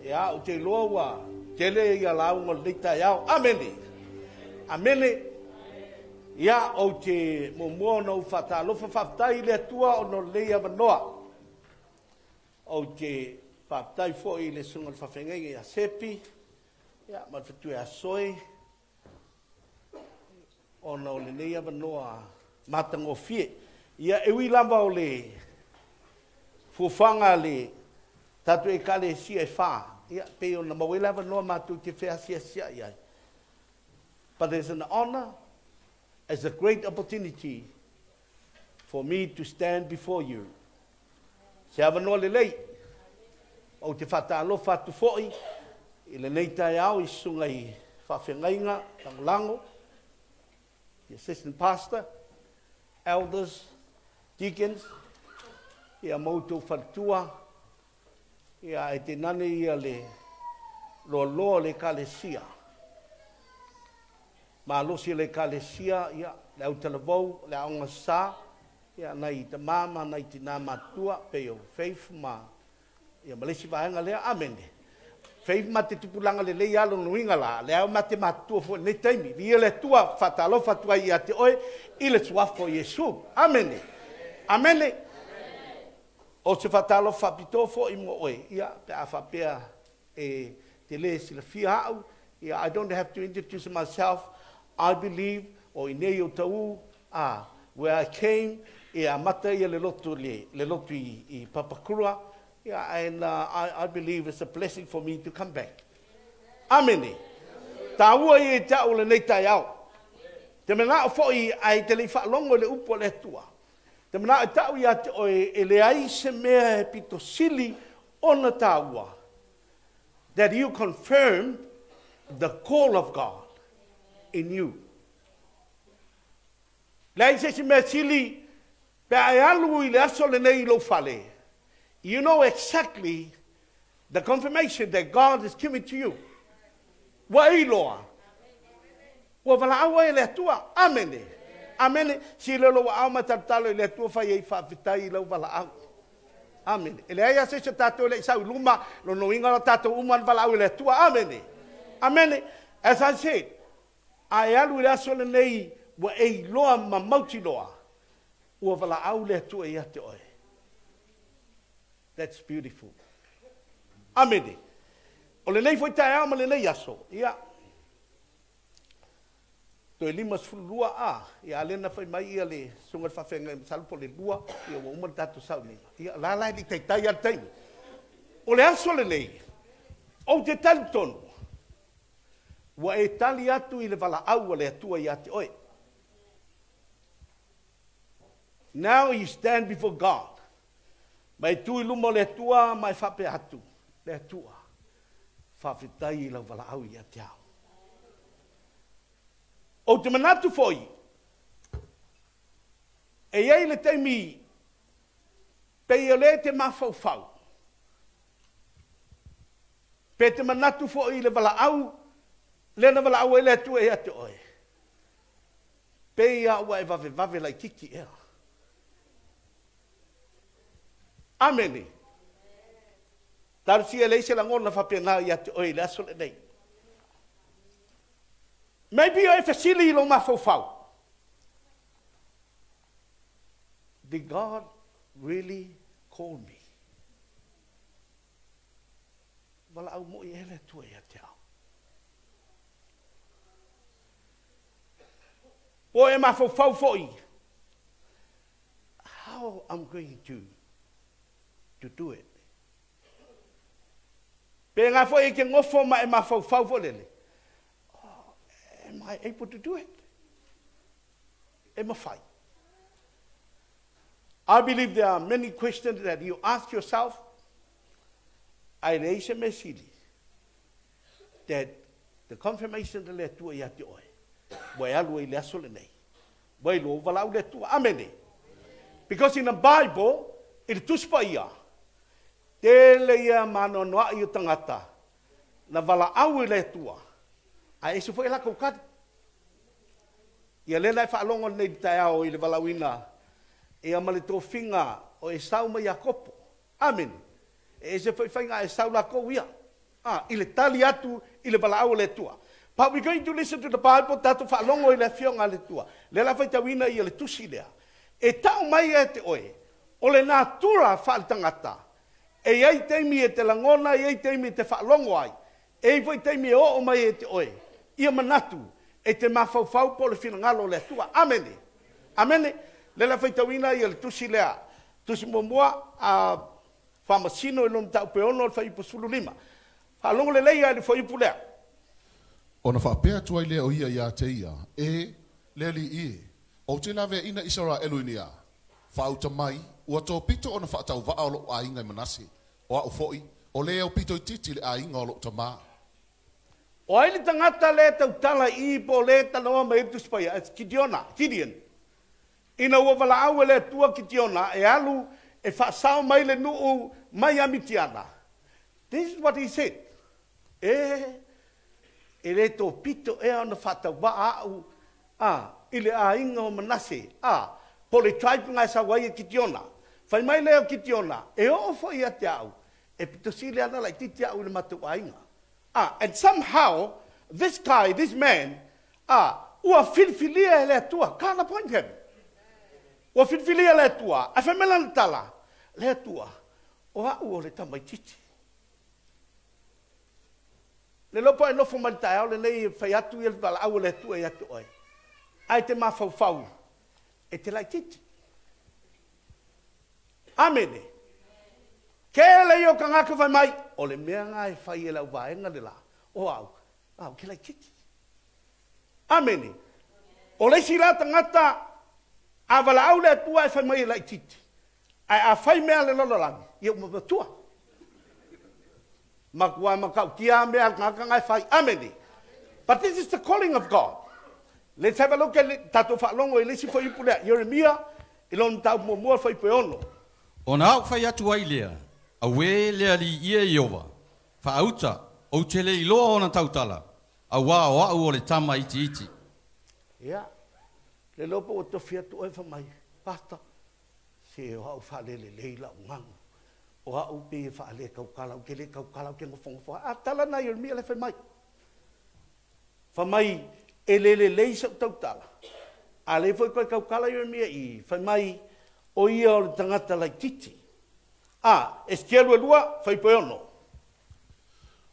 Ia, ou te iloa ua tele ia lauga o lenei taeao. Amene. Amene. Ia, ou te muamua ona ou faatalofa, faafetai i le Atua ona o lenei avanoa. Ou te faafetai foi i le susuga i le faafeagaiga ia Sepi, ia, ma le faletua ia Soi, ona o lenei avanoa matagofie. Ia, e ui lava o le fuafuaga a le tatou Ekalesia e fa, ia, pei ona maua ai le avanoa matou te feasiasiai ai. But there's an honor, it's a great opportunity for me to stand before you. Se avanoa lelei, ou te faatalofa atu foi i lenei taeao i susuga i faafeagaiga lagolago, the assistant pastor, elders, deacons, ia ma outou faletua, ia ae tainane ia le loaloa o le Ekalesia, malosi o le Ekalesia, ia, le autalavou, le aoga sa, ia, nai tama ma nai tina matutua, pei o Faith ma, ia, ma le isi vaega lea. Amene. Faith ma te tupulaga lelei lava lona uiga la, lea ma te matutua foi i lenei taimi. Viia le Atua, faatalofa atu ai ia te oe i le suafa o Iesu. Amene. Amene. O se faatalofa faapitoa foi mo oe, ia, pe a faapea e te le silafia au, ia, I don't have to introduce myself. I believe o i nei o tau, where I came, e amata ia le lotu, le lotu i Papakura, yeah, and I believe it's a blessing for me to come back. Amene. Tāua ia i te au lenei taeao. Te manao foi ai te lei whaalongo i le upu a le Atua. Te manao e tau ia te oe e leai se mea e pito sili ona tāua. That you confirm the call of God in you. Leai se si mea sili pe a e alu i le aso lenei i lou fale. You know exactly the confirmation that God is giving to you. Ua e iloa. Ua valaau ai e le Atua. Amene. Amene. Si le lo au ma tatalo i le Atua fai ai faafetai i lau valaau. Amene. E leai a se se tatou le sau i luma, lona uiga la tatou uma na valaau i le Atua. Amene. Amene. As I said, a e alu i le aso lenei, ua e iloa ma mautinoa, ua valaau le Atua ia te oe. That's beautiful. Amene. O lenei foi taeao ma lenei aso, ia, toe 52 a, ia a lena fai mai ia le susuga i le faafeagaiga masalo po o le 2, ia ua uma le tatou sauniga. Ia la la e le i taitai lava le taimi. O le aso lenei, ou te talitonu, ua e tali atu i le valaau a le Atua ia te oe. Now you stand before God. Ma e tu i luma o le Atua ma e faapea atu, le Atua, faafetai i lau valaau ia te au. Ou te manatu foi, e i ai le taimi pei o le te mafaufau, pe te manatu foi i le valaau, lea na valaau ai le Atua ia te oe, pei a ua e vavevave laitiiti ea. Amene. Talosia leai se lagona faapena ia te oe i le aso lenei. Maybe o e fesili i lou mafaufau. Did God really call me? Valaau moi e le Atua ia te au. Po e mafaufau foi. How I'm going to do it? Pe ngā foi e ke ngofo ma e mafaufau foi lele. Oh, am I able to do it? E mafai. I believe there are many questions that you ask yourself. Ae leai se mea sili. That the confirmation le Atua ia te oe. Ua e alu ai le aso lenei. Ua iloa ua valaau le Atua. Amene. Because in the Bible, i le Tusi Paia, tele ia maanoanoai o tagata na valaau i le Atua, ae ese foi latou tali. Ia lea la e faalogo lenei taeao i le valaauina ia ma le tofiga o Esau ma Iakopo. Amene. E ese foi faiga a Esau lakou ia. A, i le tali atu i le valaau a le Atua. But we're going to listen to the Bible, tatou faalogo i le Afioga a le Atua. Lea la faitauina ia le tusi lea. E tau mai ia te oe, o le natura faaletagata, e i ai taimi e te lagona, e i ai taimi e te faalogo ai, e i ai foi taimi e oo mai ia te oe, ia manatu e te mafaufau po o le finagalo o le Atua. Amene. Amene. Lea la faitauina ia le tusi lea. Tusi muamua a Faamasino i lona mataupu e 6 o le fuaiupu 15. Faalogo lelei lava i le fuaiupu lea. Ona faapea atu ai lea o ia ia te ia, E, le Alii e, ou te laveaina Isaraelu i ni a? Faauta mai, ua topito ona faatauvaa o lou aiga i Manase, o au foi, o le aupito itiiti i le aiga o lou tamā. O ai le tagata lea e tautala i i po o lea e talanoa mai ai le Tusi Paia? It's Gideona, Gideon. Ina ua valaau e le Atua Kitiona e alu e faasao mai le nuu mai ia Mitiana, this is what he said, E, e le topito ea ona faatauvaa au a, i le aiga o Manase, a, po o le tribe lena e sau ai e Kitiona. Fai mai lea o Kitiona, e oo foi ia te au, e pito sili ana laitiiti au i le matou aiga. A, and somehow, this guy, this man, a, ua filifilia e le Atua, God appoint him. Ua filifilia e le Atua, ae fai mai lana tala, Le Atua, o au o le tamaitiiti. Le iloa po o e nofo mai le taeao lenei e fai atu ia le valaau a le Atua ia te oe, ae e te mafaufau e te laitiiti. Amene. Tele ia o tagata fai mai, o le mea lena e fai e le auvaega le la, o au, a, ou te laitiiti. Amene. O le isi la tagata, a valaau le Atua e fai mai e laitiiti, ae a fai mea a le lalolagi, ia ua matua. Matua matautia mea a le tagata na e fai. Amene. But this is the calling of God. Let's have a look at tatou faalogo i le isi fuaiupu lea. Ieremia, i lona mataupu muamua, fuaiupu e 6. Ona ou fai atu ai lea, Auē le Alii e Ieova, faauta, ou te le iloa ona tautala, auā o au o le tama itiiti. Ia, le iloa po ua tofi atu oe fai mai, Pastor, se o au faalelelei lau gaga, o au pei e faalekaukala, ou te le kaukala, ou te nofonofo lava. A tala na Ieremia lea fai mai. Fai mai, e le lelei sau tautala. A lea foi toe tautala Ieremia i, fai mai, o ia o le tagata laitiiti. A, Esekielu e 2, fuaiupu e 6.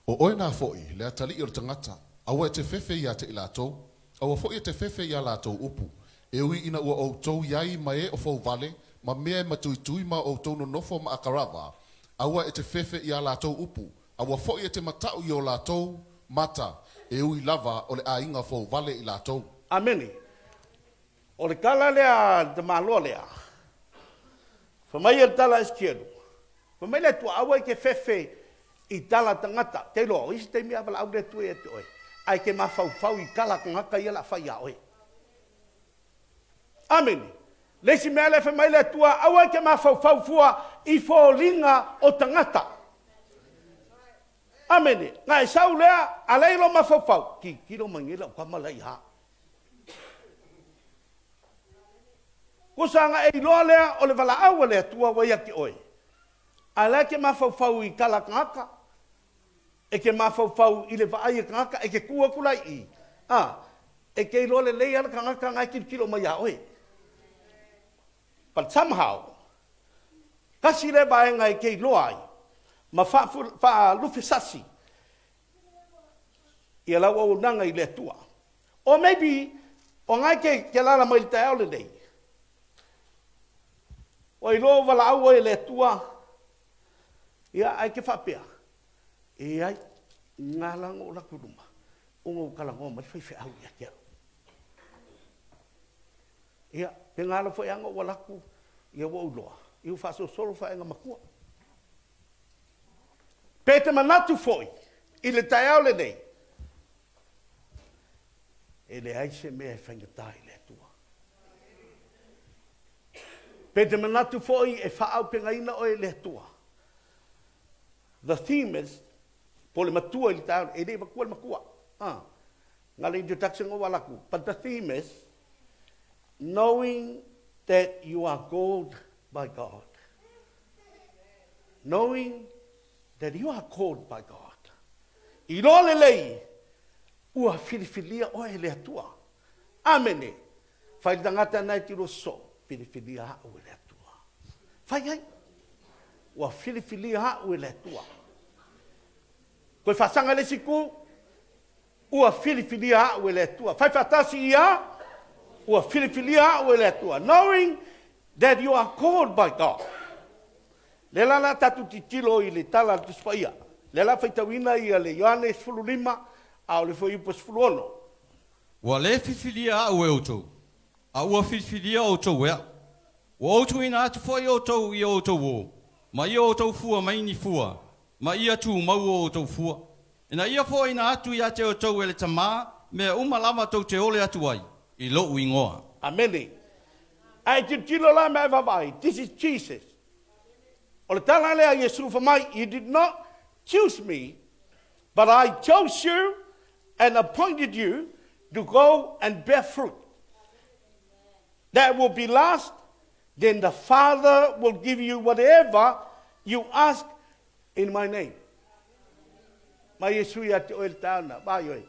O oe nā foi, le atalii o le tagata, aua e te fefe ia te i latou, aua foi e te fefe i a latou upu, e ui ina ua outou i ai ma e o fouvale, ma mea e matuitui ma outou nonofo ma akarava, aua e te fefe i a latou upu, aua foi e te mata'u i o latou mata, e ui lava o le aiga fouvale i latou. Amene. O le tala lea a le tamaloa lea. Fai mai le tala a Esekielu, fai mai le Atua, aua e te fefe i tala a tagata. Te iloa, o isi taimi a valaau le Atua ia te oe, ae e te mafaufau i tala a tagata ia o le a fai ia oe. Amene. Le isi mea lea fai mai le Atua, aua e te mafaufau fua i foliga o tagata. Amene. Na e sau lea, a lea i lou mafaufau, tilotilo mai nei lau tama la i ha. Tusa na e iloa lea o le valaau a le Atua ua ia te oe. A la e te mafaufau i tala a tagata, e te mafaufau i le vaai a tagata, e te tu atu la i i, a, e te iloa lelei lava le tagata na e tilotilo mai ia oe. But somehow, tasi lea vaega e te iloa ai ma faalufesasi ia lau auaunaga i le Atua. Or maybe, o na e te alaala mai i le taeao lenei, ua iloa ua valaau oe e le Atua, ia, ae te faapea, e ai, na ala ona ou alu atu i luma, ona ua talanoa mai le faifeau ia te au. Ia, pe na ala foi lava ona ou alu atu, ia ua ou iloa, ia ua faasolosolo faaega matua. Pe te manatu foi i le taeao lenei, e leai se mea e faigata i le Atua. Pe te manatu foi e faaaupegaina oe e le Atua. The theme is, po le matua i le taeao, e le i avatua le matua. Ah, na le introduction ua alu atu. But the theme is, knowing that you are called by God. Knowing that you are called by God. Iloa lelei, ua filifilia oe e le Atua. Amene. Fai le tagata na e te lua sosoo, filifilia au e le Atua. Fai ai. Ua filifilia au e le Atua. Toe faasaga le isi itu, ua filifilia au e le Atua. Fai faatasi ia, ua filifilia au e le Atua. Knowing that you are called by God. Le la la tatou tilotilo i le tala a le Tusi Paia. Le la faitauina ia le Ioane 15, a o le fuaiupu 16. Ua lē filifilia a'u e outou, a ua filifilia outou e a'u. Ua ou tuuina atu fo'i outou ia outou ō, ma ia outou fua mai ni fua, ma ia tumau o outou fua. Ina ia fo'oina atu ia te outou e le Tamā, mea uma lava tou te ole atu ai, i lo'u igoa. Amene. Ae tilotilo la me ai vaavaai. This is Jesus. O le tala lea Iesu fa mai, you did not choose me, but I chose you and appointed you to go and bear fruit that will be last, then the Father will give you whatever you ask in my name. Mai Iesu ia te oe le tāna, vai oe,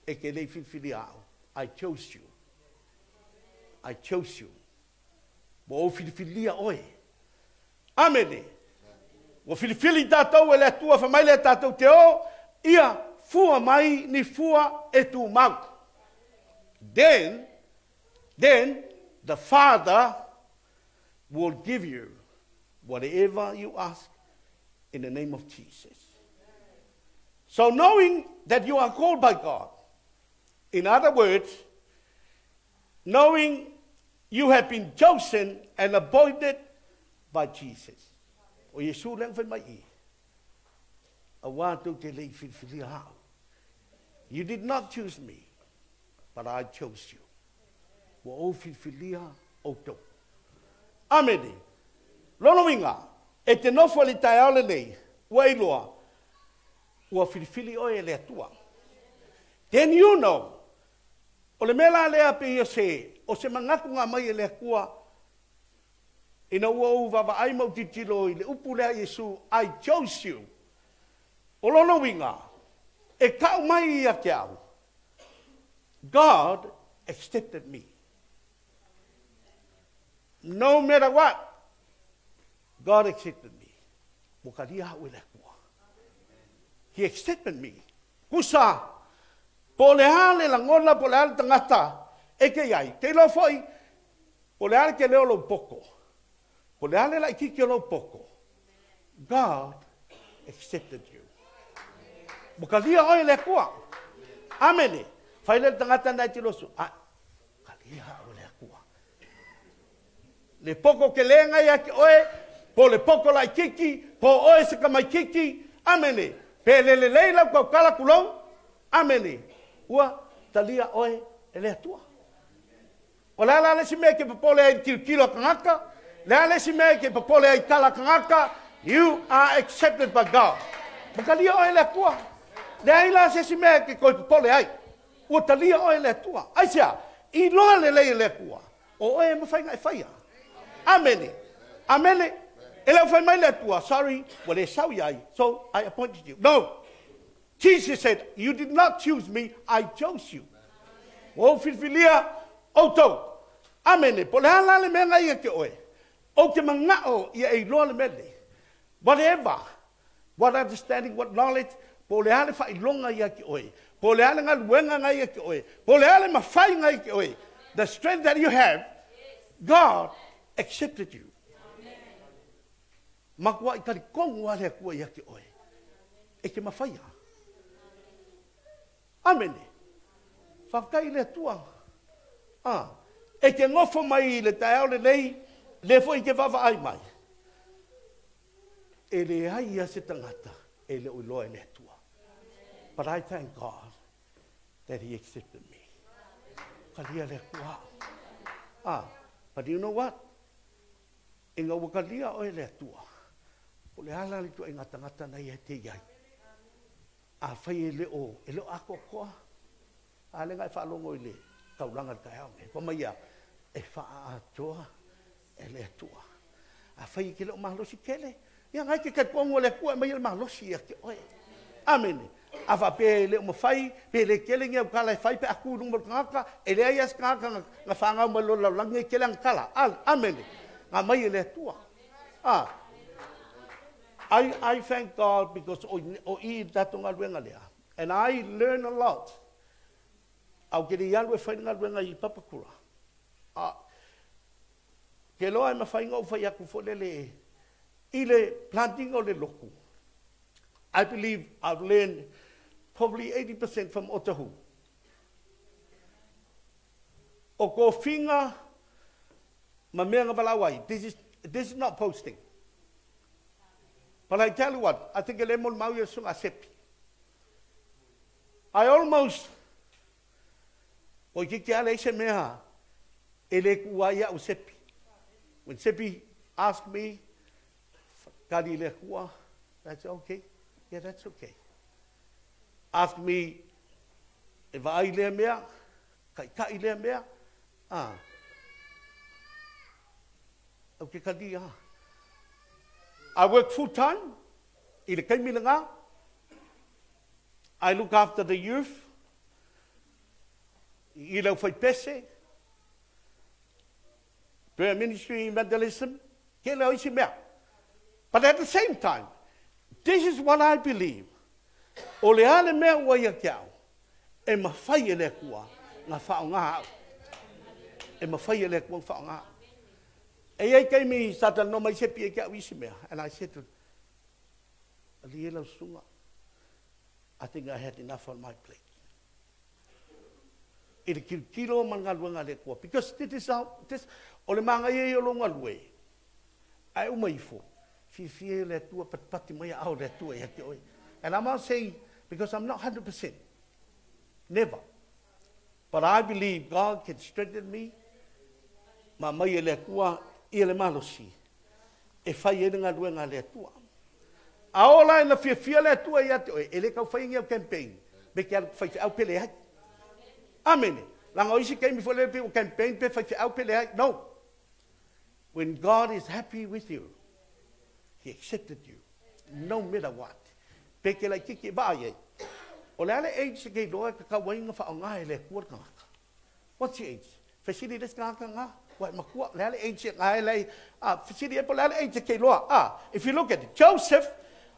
e ke lei filifilia au. I chose you. I chose you. Ua ou filifilia oe. Amene. Ua filifili tātou e le Atua, fa mai le tātou te o, ia fua mai ni fua e tumau. Then the Father will give you whatever you ask in the name of Jesus. So knowing that you are called by God, in other words, knowing you have been chosen and appointed by Jesus. O Iesu le fai mai i. Auā tou te le i filifilia au. You did not choose me, but I chose you. Ua ou filifilia outou. Amene. Lona uiga, e te nofo i le taeao lenei, ua iloa, ua filifili oe e le Atua. Then you know, o le mea la lea pe ia se, o se manatu mai e le Atua, ina ua ou vaavaai ma ou tilotilo i le upu lea Iesu, I chose you. O lona uiga, e kau mai ia te au. God accepted me. No matter what, God accepted me. Ua talia au e le Atua. He accepted me. Kusa, po le a le lagona, po le a le tagata, e ke iai. Te iloa foi, po le a le ke leo lou poko. Po le a le laititi o lou poko. God accepted you. Ua talia oe e le Atua. Amene. Fai le tagata na e te loso. A, talia au e le Atua. Le poko ke le ngai a ke oe, po le poko laititi, po oe se kamaititi. Amene. Pe le le lei lau kaukala kulou. Amene. Ua talia oe e le Atua. O le ala le si mea ke popole ai tilotilo a tagata, le ala le si mea ke popole ai tala tagata, you are accepted by God. Ua talia oe e le Atua. Le ai la se si mea ke koe popole ai. Ua talia oe e le Atua. Aisea, iloa lelei e le Atua. O oe e mafai e faia. Amene. Amene. E le fai mai le Atua, sorry, ua le sau iai, so I appointed you. No. Jesus said, you did not choose me, I chose you. Ua ou filifilia outou. Amene. Po le ala le mea ngai ia ke oe. Ou te mangao ia e iloa le mea nei. Whatever, what understanding, what knowledge, po le ale faailoga ia ke oe. Po le ale galuega ngai ia ke oe. Po le ale mafai ngai ke oe. The strength that you have, God accepted you. Matua i talikongu a le Atua ia te oe. E te mafaia. Amene. Faafetai i le Atua. Ah, e te nofo mai i le taeao lenei, le foi te vaavaai mai. E le ai ia se tagata e le o iloa e le Atua. But I thank God that he accepted me. Talia le Atua. Ah, but you know what? Ina ua talia oe e le Atua. Po le ala le tuaiga tagata na ia te iai. A fai e le o, e le o atoatoa. A le ngai faalogo i le taulaga le taeao nei. Pa mai ia, e faaatoa e le Atua. A fai e ke le o malosi tele, ia ngai ke talitonga o le Atua e mai le malosi ia te oe. Amene. A faapea e le o mafai, pe le tele ni au tala e fai pe a tu i luma o le tagata, e leai lava se tagata na fanau mai loa i le lalolagi e tele ana tala. Amene. Na aumai e le Atua. I thank God because o i i le tatou galuega lea. And I learn a lot. Ae ou te le i alu e fai le galuega i Papakura. Ke loa e mafai ona ou fai atu foi lele i le planting o le lotu. I believe I've learned probably 80% from Otahuhu. O tofiga ma mea na valaau ai. This is not posting. But I tell you what, I think e le molimau ia susuga a Sepi. I almost, o toeitiiti lava leai se mea e le tuua ai au Sepi. When Sepi asked me, tali le Atua, that's okay. Yeah, that's okay. Ask me, e vaai lea mea, taitai lea mea, ou te talia. I work full time, i le taimi lena. I look after the youth, i le aufaipese, prayer ministry, evangelism, ke le o isi mea. But at the same time, this is what I believe. O le a le mea ua ia te au, e mafai e le Atua na faaaoga au. E mafai e le Atua na faaaoga au. E iai taimi sa talanoa mai Sepi e te au isi mea. And I said to him, ali e lau susuga, I think I had enough on my plate. I le tilotilo ma le galuega a le Atua. Because this is how, this, o le magaia ia o lou galue, ae uma ifo, fiafia e le Atua patipati mai aao le Atua ia te oe. And I'm not saying, because I'm not 100%. Never. But I believe God can strengthen me, ma mai e le Atua ia le malosi, e fai ai le galuega a le Atua. A ola e na fiafia le Atua ia te oe, e le tau fai ni au campaign, pe te alu faifeau pe leai. Amene. Laga o isi taimi foi lele pei ua campaign pe faifeau pe leai. No. When God is happy with you, He accepted you, no matter what. Pe te laitiiti e vaai ai. O le a le age e kei loa e tatau ai ona faaaoga e le Atua le tagata? What's the age? Fesili le isi tagata lena, ua e matua, o le a le age e gae lai, fesili ai po o le a le age e kei loa. If you look at it, Joseph,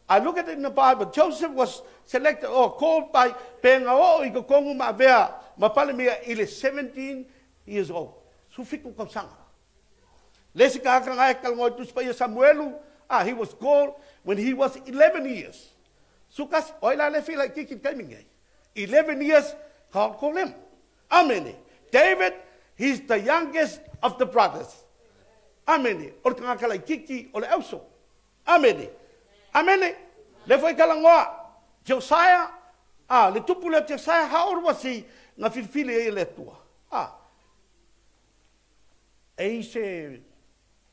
I look at it in the Bible, Joseph was selected or called by pe na oo i totonu ma avea ma Palemia i le 17 years old. 17 tausaga. Le isi tagata lena e talanoa i Tusi Paia Samuelu, he was called when he was 11 years. 11, o ai la le fila i kiki i le taimi nei. 11 years, God called him. Amene. David, he's the youngest of the brothers. Amene. O le tagata laitiiti o le auso. Amene. Amene. Le foi talanoa, Josiah, le tupu lea o Josiah, how old was he na filifili ai e le Atua? E i se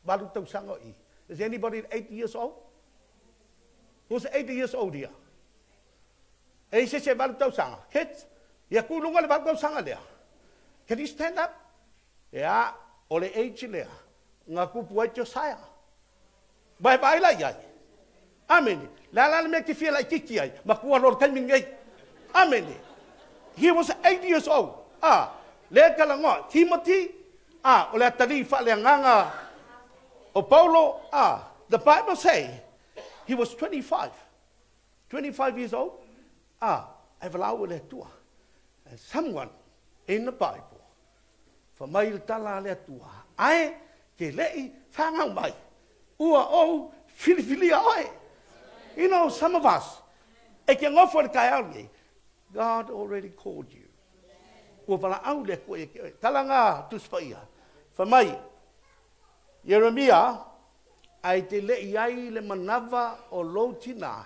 8 tausaga o i. Is anybody 8 years old? Who's 8 years old here? E i se se 8 tausaga. Kids, ia ku lunga le 8 tausaga lea. Can you stand up? Ia, o le age lea, nga kupu ai Josiah. Vai vai la iai. Amene. Le a la le mea te fia laitiiti ai, matua loa le taimi lenei. Amene. He was 8 years old. Lea talanoa, Timothy, o le atalii faaleagaga o Paulo, the Bible say he was 25. 25 years old. E valaau e le Atua. And someone in the Bible, fa mai le tala a le Atua, ae te lei whangau mai, ua ou filifilia oe. You know, some of us, e ke ngofo le taeao nei, God already called you. Ua valaau le Atua ia te oe. Tala ngā Tusi Paia. Fa mai, Jeremia, ae te lei ai le manawa o lou tina,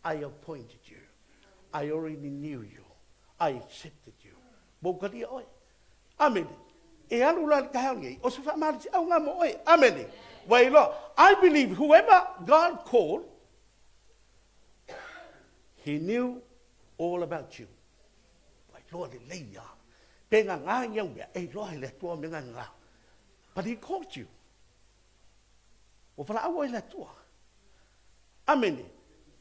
I appointed you. I already knew you. I accepted you. Ua ou talia oe. Amene. E alu la le taeao nei, o se faamalosiau mo oe. Amene. Ua e iloa, I believe whoever God called, He knew all about you. Ua iloa lelei ia. Pe ngā ni au mea, e iloa e le Atua mea ngā. But He called you. Ua valaau oe e le Atua. Amene.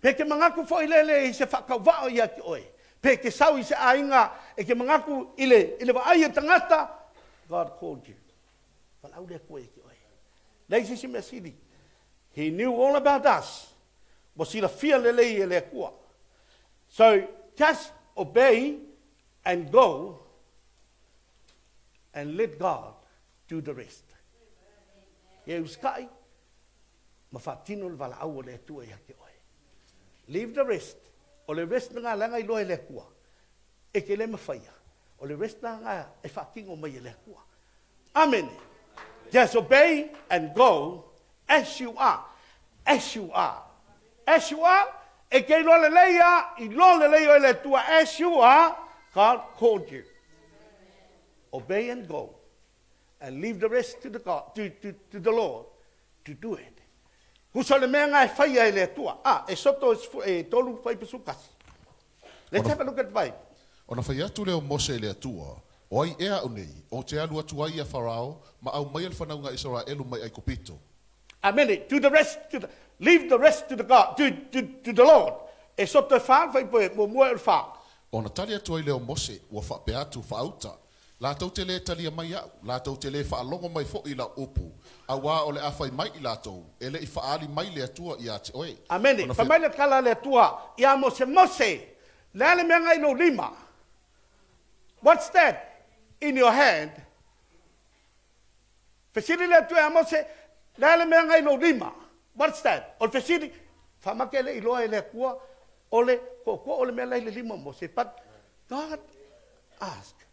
Pe ke mangaku fo ile le i se whakawao ia ki oe. Pe ke sau i se ainga e ke mangaku i le vaai e tangata. God called you. Walau le koe ki oe. Lei sisi mea sili. He knew all about us. Mo sila fia lelei e le kua. So just obey and go and let God do the rest. Ia uskai, ma whaatino le wala au o le atua ia ke oe. Leave the rest. O le rest na ngā langa i loa e le akua. E ke le mawhaia. O le rest na ngā e whaatingo mai e le akua. Amen. Just obey and go as you are. As you are. As you are. E ke iloa le leia, iloa le leia o le atua. As you are, God called you. Obey and go. And leave the rest to the God, to the Lord to do it. Kusa le mea ngai whaia e le atua. Ah, e soto e tolu whai pasukasi. Let's have a look at the Bible. Ona whai atu leo Mose e le atua. O ai ea o nei, o te alu atu ai a Farao, ma au mai al whanau ngā Israelu mai ai kopito. Amen. To the rest, leave the rest to the God, to the Lord. E soto e wha, whai poe, mo mua e wha. Ona tali atu ai leo Mose, ua whapea atu whaauta. La tau te le talia mai au, la tau te le whaalongo mai fo i la upu, a wā o le awhai mai i la tau, e le i whaali mai le atua i a te oe. Amen. Wha mai le kala le atua, i a Mose Mose, le ale mea ngai no lima. What's that in your hand? Fesili le atua i a Mose, le ale mea ngai no lima. What's that? O le fesili, whamake le iloa e le akua, o le koko o le mea lai le lima Mose. But God asked,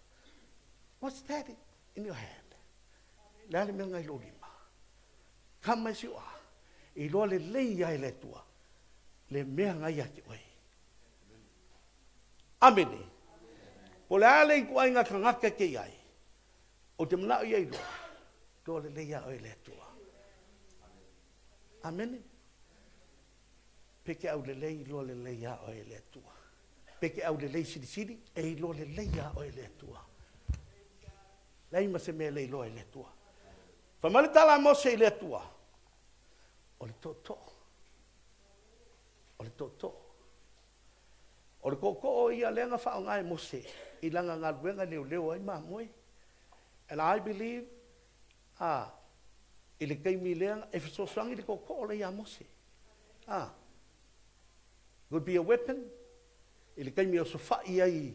what's that in your hand? Le ale mea ngai lo lima. Come as you are. I loa le lei ai le atua. Le mea ngai a te oe. Amene. Po le ale i kua inga kangaka ke iai. O te manao ia i loa. Loa le lei a oe le atua. Amene. Peke au le lei loa le lei a oe le atua. Peke au le lei silisili e i loa le lei a oe le atua. Lei ma se mea lei loa i le atua. Whamale tala Mose i le atua. O le toto. O le toto. O le koko o ia lenga whaonga e Mose. I langa ngā luenga leo leo ai mamoe. And I believe, i le keimi leanga, e whasosoangi le koko o le ia Mose. Would be a weapon. I le keimi o sofai ai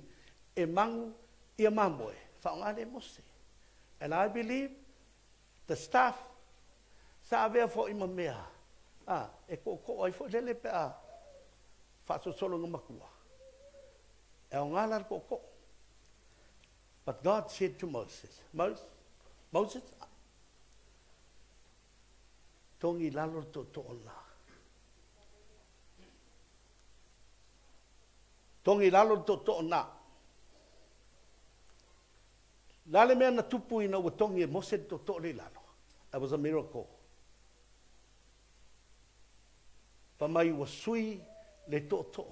e mangu ia mamoe. Whaonga le Mose. And I believe the staff sa avea fo i mamea. E ko ai fo lele pe a whaasosolo ngā makua. E o ngā la ko. But God said to Moses, Moses, tongi lalo to to'ona. Tongi lalo to to'ona. Lale mea na tupu ina ua tongi e Mose to to le lalo. That was a miracle. Pamai ua sui le to to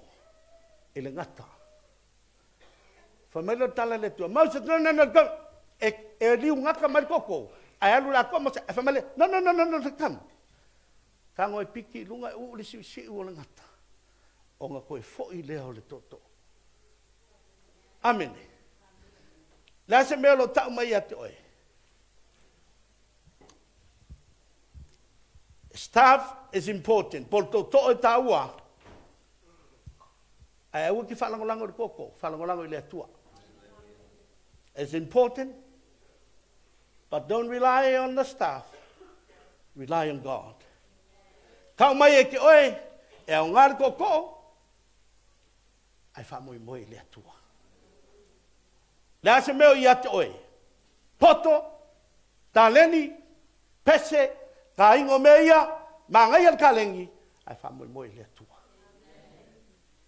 e le ngata. Pamai lo tala le tua. Moses, no, no, no, go. E liu ngaka mai koko. Ai alu la ko Mose. Pamai le, no, no, no, no, no, come. Tango e piki lunga e uu le siu siu o le ngata. O nga koe foi lea o le to to. Amene. Le ase mea lo tau mai ate oe. Staff is important. Pol toto e tāua. Ai aua ki whalangolango i le koko. Whalangolango i le atua. It's important. But don't rely on the staff. Rely on God. Kau mai e ki oe, e au ngā le koko, ai whamoi moi i le atua. Le ase meo i ate oe. Poto, taleni, pese, ka ingo mea, mangai al kalengi, ai whamoi moi i le atua.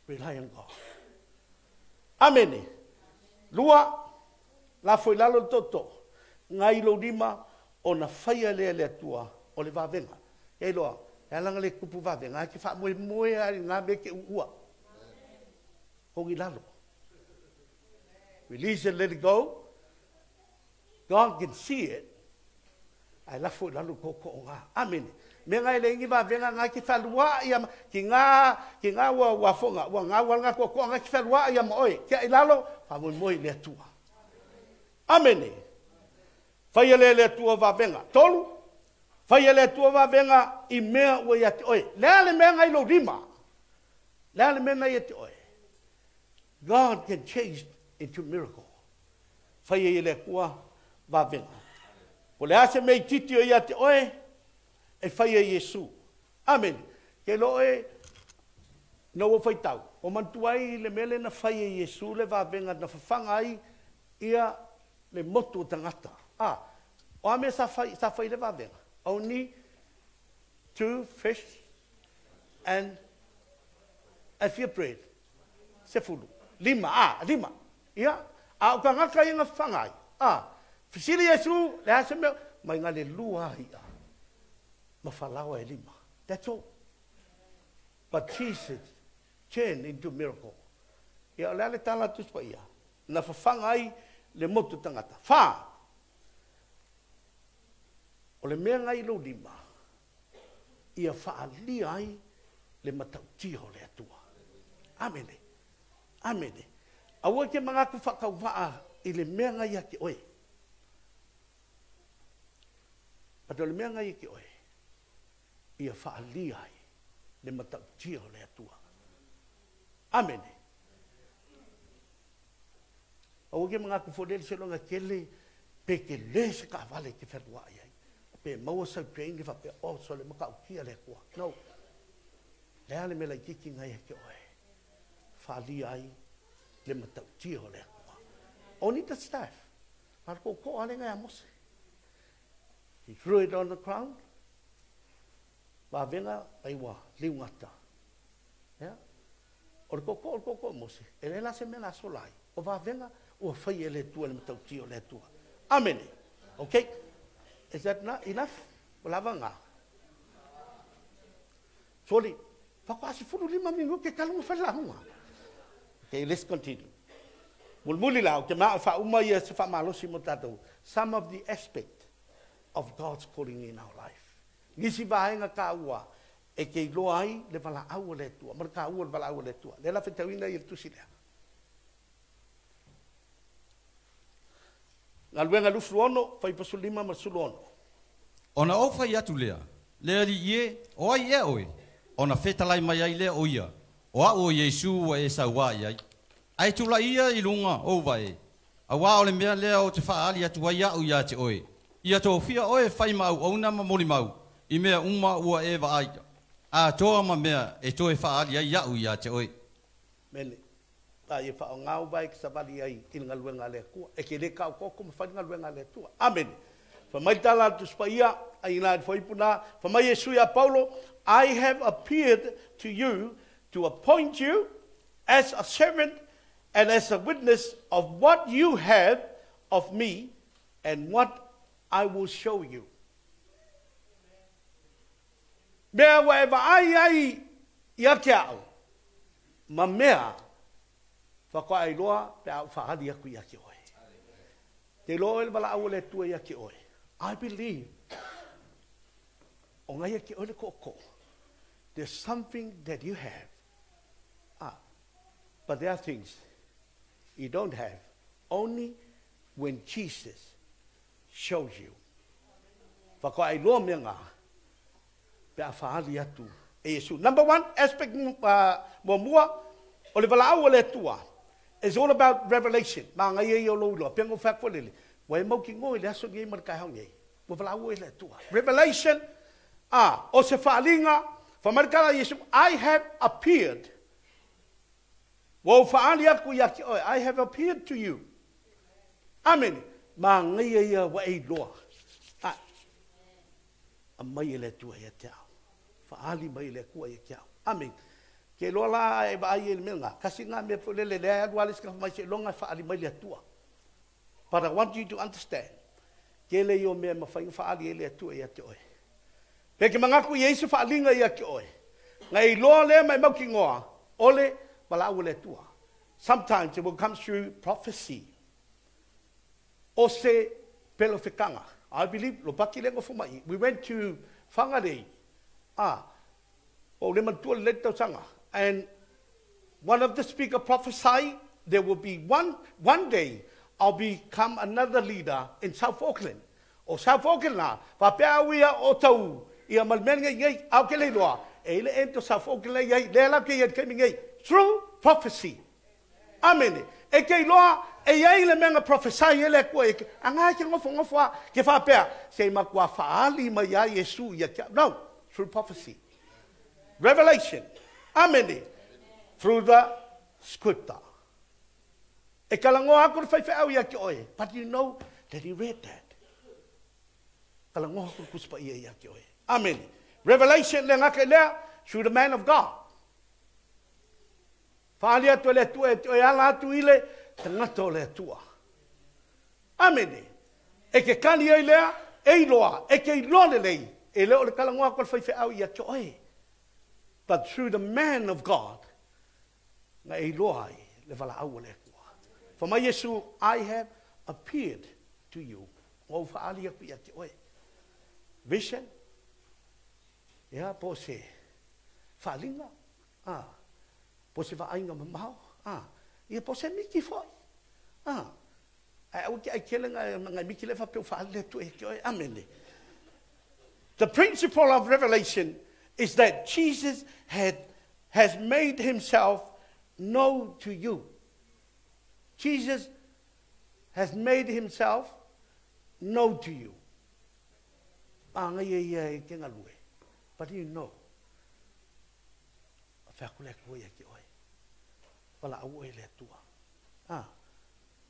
Rely on God. Amene. Lua, la foi lalo le toto, ngai lo lima, o na whaia lea le atua, o le vavenga. E loa, e alanga le kupu vavenga, ai ke whamoi moe ai ngā me ke uua. Hongi lalo. Release it, let it go. God can see it. Ae lafo i lalo i tootooga. Amene. Mea na e leai ni vavega na e te fealuai a tiga tiga ua ua afoga ua gau a lena tootooga e te fealuai a ma oe. Tea i lalo, faamoemoe i le Atua. Amene. Faia lea e le Atua vavega. Tolu, faia e le Atua vavega i mea ua ia te oe. Le a le mea na i lou lima? Le a le mea na ia te oe? God can change into miracle. Faia i le Atua vavega. Po le a se mea itiiti o ia te oe, e faia e Iesu. Amene. Ke lo e na ua faitau, o manatua ai le mea lea na fai e Iesu le vavega na fafaga ai ia le motu o tagata. A, o a mea sa fai, sa fai le vavega? Only two fish and a few bread. 15. A, lima. Ia, a o tagata ia na fafaga ai. A, fesili Iesu, le a se mea, mai na le lua ia ma falaoa e lima. That's all. But Jesus turned into miracle. Ia, o le a le tala atu pa ia. Na fafaga ai le motu tagata. Fa. O le mea ngai lou lima, ia faalia ai le matautia o le Atua. Amene. Amene. Aua ke manatu whakauwaa i le mea ngai ia te oe. But o le mea ngai ia te oe, ia faalia ai le matautia o le Atua. Amene. Aua ke manatu fo lele se longa kele pe ke le se ka vale ke whenua ai ai. Pe maua sau train le whapea, oh, so le matautia le Atua. No. Le a le mea laitiiti ngai ia te oe. Faalia ai le matautia o le Atua. Only the staff. Ma ko ko ale ngai a Mose. He threw it on the ground. Vavega ai ua liugata. Yeah. O le koko, o le koko o Mose. E le la se mea na sola ai. O vavega ua fai e le Atua le matautia o le Atua. Amene. Okay. Is that not enough? O lava ngā. Sorry. Whakaasi fulu lima mingu ke kalunga whai. Okay, let's continue. Mulimuli la, o te maa whauma ia se whaamalosi mo tātou. Some of the aspect of God's calling in our life. Nisi vaenga ka ua, e ke iloa ai le valaau o le Atua. Ma le ka ua le valaau o le Atua. Le la whetauina i le tusi lea. Galuega 26, 45 ma 16. Ona ou fai atu lea, le Alii e, o ai ea oe, ona fetalai mai ai lea o ia, o a'u o Iesu ua e sauā i ai. Ae tula'i ia i luga o uvae, auā o le mea lea ou te faaali atu ai a'u iā te oe, ia tofia oe e fai ma auauna ma molimau i mea uma ua e vaai atoa ma mea e toe faaali ai a'u iā te oe. Mene, a ia whaongau vai ki savali ai i le galuega a le Atua. E ke le kaokooko ma fai le galuega a le Atua. Amene. Fa mai tala atu spaia, ai ina i fuaiupu na, fa mai Iesu iā Paulo, I have appeared to you to appoint you as a servant and as a witness of what you have of me and what I will show you. Mea ua e vaai ai ia te a'u, ma mea faatoa iloa pe a ou faaali atu ia te oe. Te iloa oe le valaau o le Atua ia te oe. I believe o ngai ia te oe le tootoo. There's something that you have. Ah, but there are things you don't have only when Jesus shows you. Whakaai loa mea ngā, pe a whaali atu e Iesu. Number one aspect muamua, o le valaau o le Atua is all about revelation. Ma ngai e ia o lou iloa. Pea ngau whaak lele. Ua e mau ki ngoi le aso nei ma le kaehao nei. Ua valaau e le Atua. Revelation, o se whaalinga, whamarikara Iesu, I have appeared. Ua ou faaali aku ia te oe. I have appeared to you. Amene. Ma ngai e ia ua e iloa. A, a mai e le Atua ia te au. Whaali mai e le Atua ia te au. Amen. Ke loa la e vaai e le mea ngā. Kasi ngā mea po lele lea alu ale sika mai se longa e whaali mai le Atua. But I want you to understand. Ke le i o mea mawhainga whaali e le Atua ia te oe. Pe ke mangaku ia isi whaalinga ia te oe. Ngai loa lea mai mau ki ngoa, ole valaau o le Atua. Sometimes it will come through prophecy. O se pelofekanga. I believe lo paki le ngofo mai. We went to Whangarei. Ah, o le matua le tausaga. And one of the speaker prophesied there will be one day I'll become another leader in South Auckland. O South Auckland la, fa pea uia o tau, ia malmen ngai ngai, au ke le loa, e ile ento South Auckland ngai, le la ke ia ke ngai, through prophecy. Amen. E ke loa, e ia ile menga prophesy ele ko e, anga ke ngofo ngofo ke fa pea, se ma kwa faali ma ia Yesu ia kia. No, through prophecy. Revelation. Amen. Through the scripture. E kalangoa aku le whaiwheau ia ki oe. But you know that he read that. Kalangoa aku le kuspa ia ia ki oe. Amen. Revelation le ngake lea through the man of God. Whaali atu le atua e te oe ala atu ile tangata o le atua. Amen. E ke kani ai lea, e iloa, e ke iloa le lei. E leo le kalangoa aku le whaiwheau ia ki oe. But through the man of God, nga e iloa ai le wala au le atua. For my Yesu, I have appeared to you. Ngau whaali aku ia ki oe. Vision. Ia, po se whaalinga. Ah, po se whainga mamao. Ah, ia po se miki foi. Ah, ai au ki ai kele ngai miki le whapeu whaali le tu e ki oe. Amen. The principle of revelation is that Jesus has made himself known to you. Jesus has made himself known to you. Anga ia ia e ke ngalue. But you know. A whea kule koe ia ki oe. Wala au oe le atua. Ah,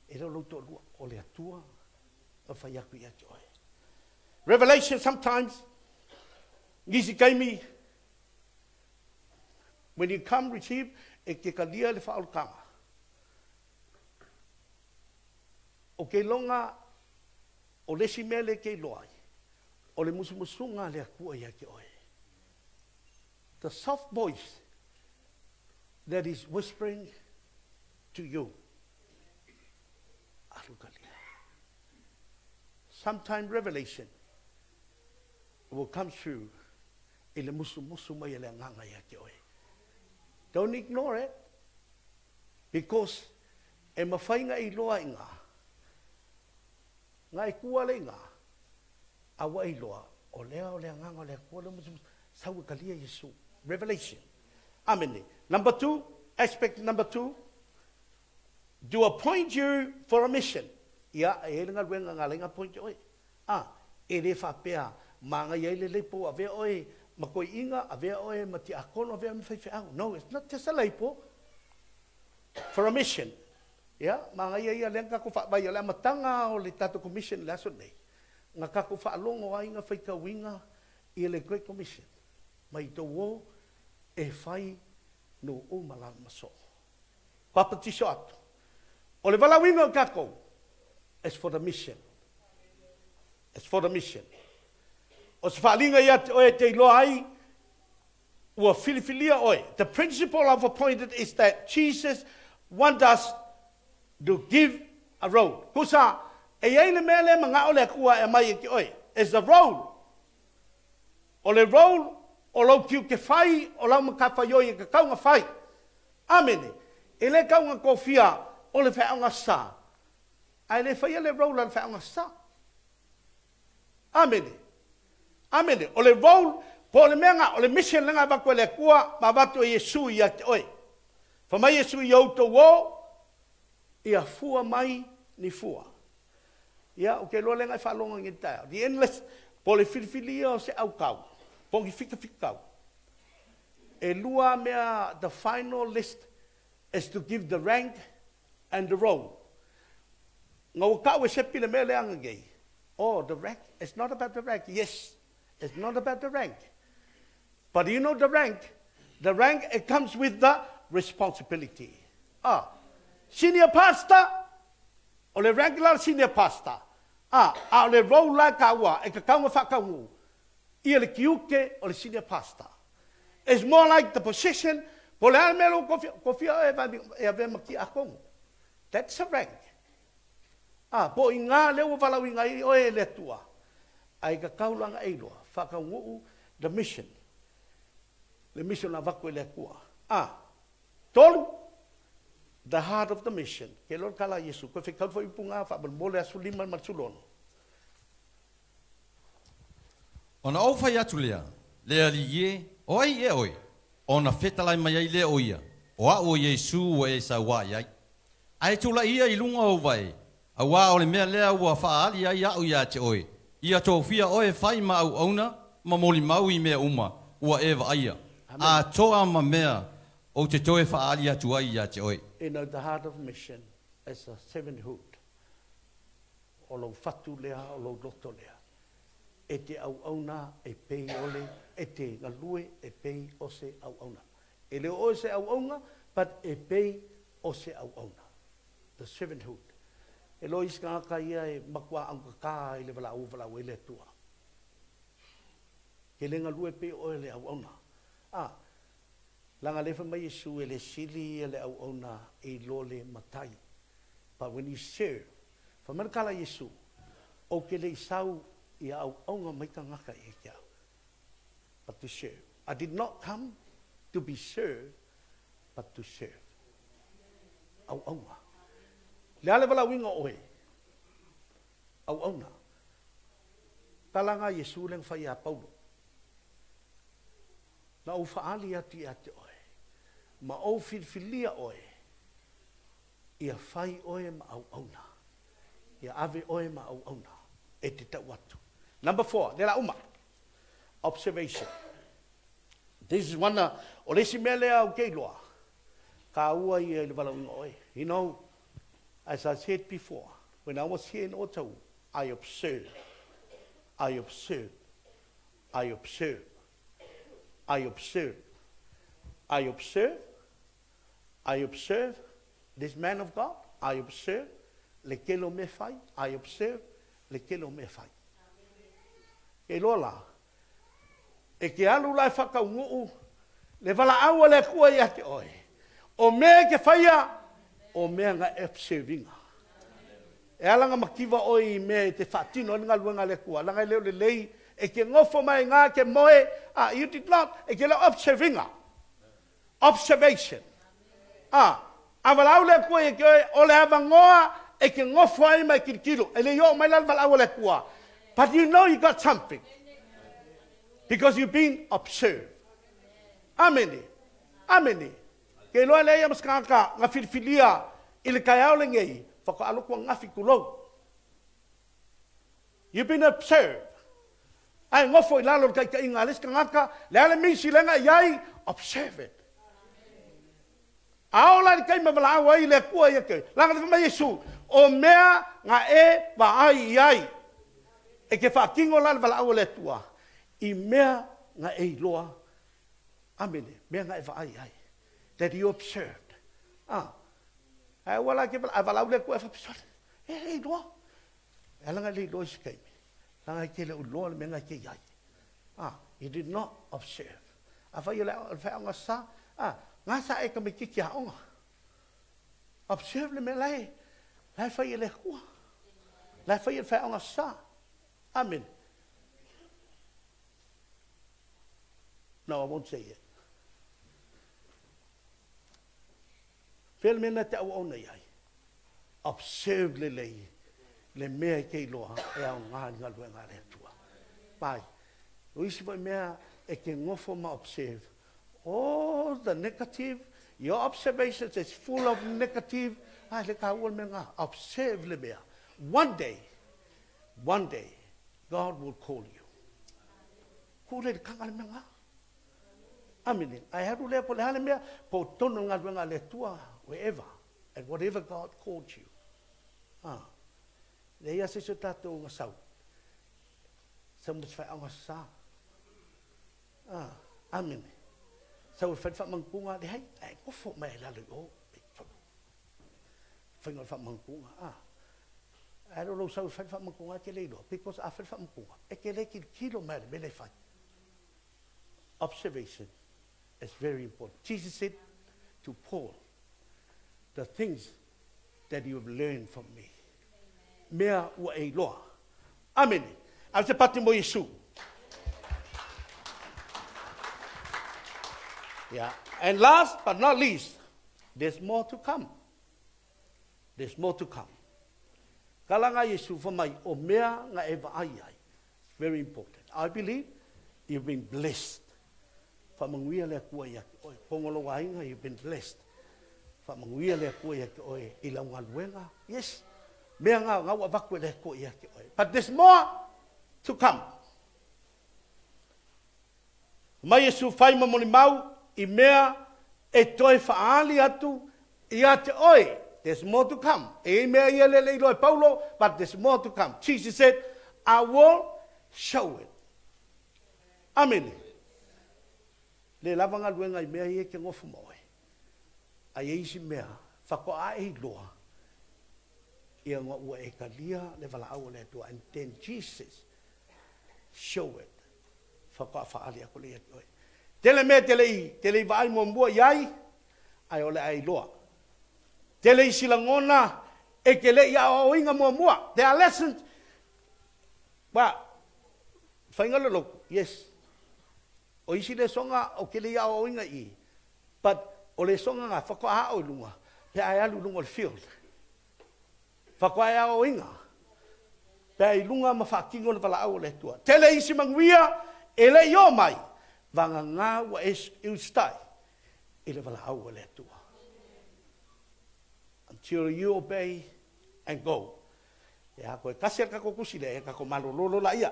e reo lauto lua o le atua. A whai aku ia ki oe. Revelation sometimes, ngisi kaimi, when you come receive, e ke kalia le whaolukanga. O ke longa, o lesi mea le ke iloa ai, o le musumusunga le akua ia ki oe. The soft voice that is whispering to you. Alukalia. Sometime revelation will come through i le musumusu mai le nganga ia ki oe. Don't ignore it, because e mawhainga i loa i ngā. Ngā e kua le ngā, awa i loa, o lea o lea nganga o lea kua le musumusu, sau e kalia Yesu. Revelation. Amen. Number two, aspect number two, do appoint you for a mission. Ia, e hele ngā luenga ngā lenga appoint oe. Ah, e le whapea, manga ia ile leipo, avea oe, ma koi inga, avea oe, ma ti akono, avea me whaiwheau. No, it's not just a leipo. For a mission. Ia, manga ia ia lenga ko wha, vai o le amatanga o le tato commission le aso nei. Ngā kako whaalongo ai ngā whaikauinga i le Great Commission. Mai tō o e whai no o malana maso. Papatiso atu. O le walawinga o kako, it's for the mission. It's for the mission. O se whaalinga ia te oe te iloa ai, ua filifilia oe. The principle of appointed is that Jesus wants us to give a road. Kusa, e ia ile mea le manga o le akua e mai e ki oe. It's the road. O le road, o lau kiu ke whai, o lau makawha ioi e ka kaunga whai. Amene. E le kaunga kōwhia o le whaonga sa. Ai le whai le road la le whaonga sa. Amene. Amene. O le road, po le mea o le mission lenga wako le akua, ma watu e Yesu ia te oe. Wha mai Yesu i au tau o, ia fua mai ni fua. Ia, o ke loa lenga i whalonga ngi taia. The endless, po le filifilia o se au kau. Po ki fika fika kau. E lua mea, the final list is to give the rank and the role. Ngau kau e sepi le mea le anga gei. Oh, the rank, it's not about the rank. Yes, it's not about the rank. But you know the rank? The rank, it comes with the responsibility. Ah, senior pastor, o le rank la senior pastor. Ah, a le role la kaua, e ka kaunga whakaungu. Ia le kiuke o le senior pastor. It's more like the position, po le almelo kofia e ave maki akongo. That's a rank. Ah, po i ngā leo walau i ngā i oe le atua. Ae tatau la ona e iloa, faataunuu the mission. Le mission na avatu e le Atua. A. 3, the heart of the mission. Ke loa le tala a Iesu, koe fetau foi upu na faamolemole aso 5 ma le 16. Ona ou fai atu lea, Le Alii e, o ai ea oe? Ona fetalai mai ai lea o ia, O a'u o Iesu ua e sauā i ai. Ae tulai ia i luga o ou vae, auā o le mea lea ua faaali ai a'u iā te oe, ia tofia oe e fai ma auauna ma molimau i mea uma ua e vaaia, atoa ma mea ou te toe faaali atu ai iā te oe. You know the heart of mission is a servanthood. O lou fatu lea, o lou loto lea. E te auauna e pei o le, e te galue e pei o se auauna. E le o oe se auauna, but e pei o se auauna. The servanthood. E loa isi tagata ia e matua augata i le valaau ua valaau ai le Atua. Ke le galue pei o oe le auauna. A, leaga lea fai mai Iesu e le sili ia le auauna i lo le matai. But when you serve, fai mai le tala a Iesu, ou te le i sau ia auauna mai tagata ia te au, but to serve. I did not come to be served, but to serve. Auauna. Le a le valaauina o oe? Auauna. Tala na Iesu lea na fai ia Paulo. Na ou faaali atu ia te oe, ma ou filifilia oe, ia fai oe ma auauna. Ia ave oe ma auauna e te tau atu. Number 4, lea la uma. Observation. This is one, o le isi mea lea ou te iloa, kāua ia i le valaauina o oe. You know, as I said before, when I was here in Otahuhu, I observed, I observed, I observed, I observed, I observed, I observed this man of God, I observed le tele o mea fai, I observed le tele o mea fai. Ke iloa la, e ke alu la e whakaunuu, le valaau a le Atua ia te oe. O mea e ke whaia, o mea nga observinga. E ala nga mativa oe i mea e te whaatino ai le galuega a le Atua. Langa e leo le lei, e ke ngofo mai ngā ke moe, a you did not, e ke leo observinga. Observation. A, a valaau le Atua ia te oe, o le avangoa e ke ngofo ai mai kilikilo. E le i o mai la le valaau a le Atua. But you know you got something. Because you've been observed. Amene. Amene. Ke iloa lea ia maskaka nga filifilia i le taeao lenei, whakaalo kua ngafi kulou. You've been observed. Ai ngofo i lalo le taitaiga a le isi tagata, le a le misi lenga i ai, observe it. A ola i le taimi e valaau ai le Atua ia te, leaga le fai mai Iesu, o mea nga e vaai i ai. E ke whaatino la le valaau a le Atua, i mea nga e iloa, amene, mea nga e vaai ai. That you observed. Ah, ae aua la ke a valaau le Atua e whapisole. E e iloa. E ala nga le iloa i se taimi. Langa e te le uloa le mea nga e te iai. Ah, you did not observe. A whai o le whaeaonga sa, ah, ngā sa e ka me titi a onga. Observe le mea lae, lae whai e le Atua. Lae whai e le whaeaonga sa. Amen. No, I won't say it. Fea le mea na te auauna i ai. Observe le lei, le mea i te iloa e ao ngā i galuega a le Atua. Pai, o isi foi mea e te ngofo ma observe. All the negative, your observations is full of negative. Ai, le kāua le mea ngā. Observe le mea. One day, one day, God will call you. Kule le kanga le mea ngā. Amene. Ai haru lea po le hale mea, po tonu galuega a le Atua, wherever, and whatever God called you. Ah. Le ia se se tātou nga sau. Sau mo se whai sa. Ah. Amene. Sau e whai wha le hei, ai kofo mai e lalo i o. Whainga wha mangunga. Ah. Ai lo sau e whai wha mangunga ke le iloa. Because a whai wha mangunga. E ke le ki kilo mai le mele whai. Observation is very important. Jesus said to Paul, the things that you have learned from me. Mea ua e iloa. Amene. Ave se pati mo Iesu. Yeah. And last but not least, there's more to come. There's more to come. Kala nga Iesu fa mai o mea nga e vaai ai. It's very important. I believe you've been blessed. Faamanuia le Atua ia te oe. Pogoloa aiga, you've been blessed. Faamanuia le Atua ia te oe i lau galuega. Yes. Mea nga nga ua avatu e le Atua ia te oe. But there's more to come. Mai Iesu fai ma molimau i mea e toe faaali atu ia te oe. There's more to come. E i mea ia le le iloa e Paulo, but there's more to come. Jesus said, I will show it. Amene. Le lava galuega i mea ia e te nofo ma oe. A i ai isi mea, faatoa e iloa, ia nga ua e talia le valaau a le Atua. And then Jesus show it. Faatoa faaali atu lea ia te oe. Tele mea te le i, te le i vaai muamua i ai, ae o le a e iloa. Tele isi lagona e te le i aoaoina muamua. There are lessons. Wa, faiga le lotu, yes. O isi lesoga ou te le i aoaoina i i, but o lesoga na faatoa ao i luga pe a e alu i luga o le field. Faatoa e aoaoina pe a i luga ma faatino le valaau a le Atua. Tele isi manuia e le i oo mai, vagana ua e usitai i le valaau a le Atua. Until you obey and go. Ia, koe tasi a le tatou tusi lea, ia tatou malololo laia.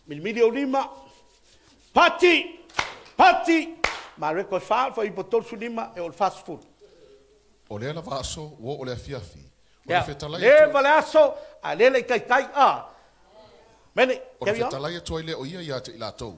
Milimili ou lima, pati, pati, Mareko e 4, fuaiupu 35 e oo i le 40. O lea lava aso, ua oo le afiafi, o le Ia, fetalai leva atu, le aso, a lea le i taitai, a. Mene, o le carry on. fetalai atu ai lea o ia ia te i latou,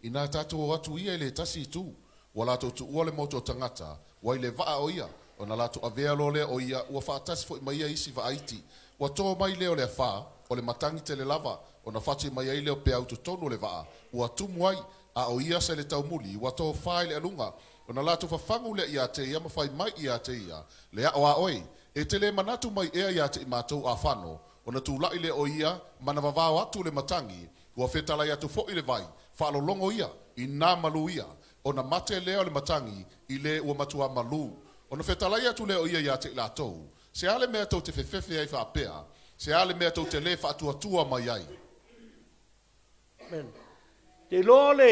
inā tatou o atu ia i le tasi itu, ua latou tuua le motu o tagata, ua i le vaa o ia, ona latou avea loa lea o ia, ua faatasi foi ma ia isi vaaiti. Ua to mai lea o le afā, o le matagi tele lava, ona fati mai ai lea o peau i totonu o le vaa, ua tumu ai, a o ia sa i le taumuli, ua tofa i le aluga, ona latou fafagu lea ia te ia ma fai mai ia te ia, Le aʻo a oe, e te lē manatu mai ea ia te i matou afano? Ona tulaʻi lea o ia ma na vavao atu le matagi, ua fetalai atu foʻi le vai, faalologo ia, inā malū ia, ona mate lea o le matagi i le ua matuā malū. Ona fetalai atu lea o ia ia te i latou, Se a le mea tou te fefefe ai faapea? Se a le mea tou te lē faatuatua mai ai? Amen. Te iloa o le,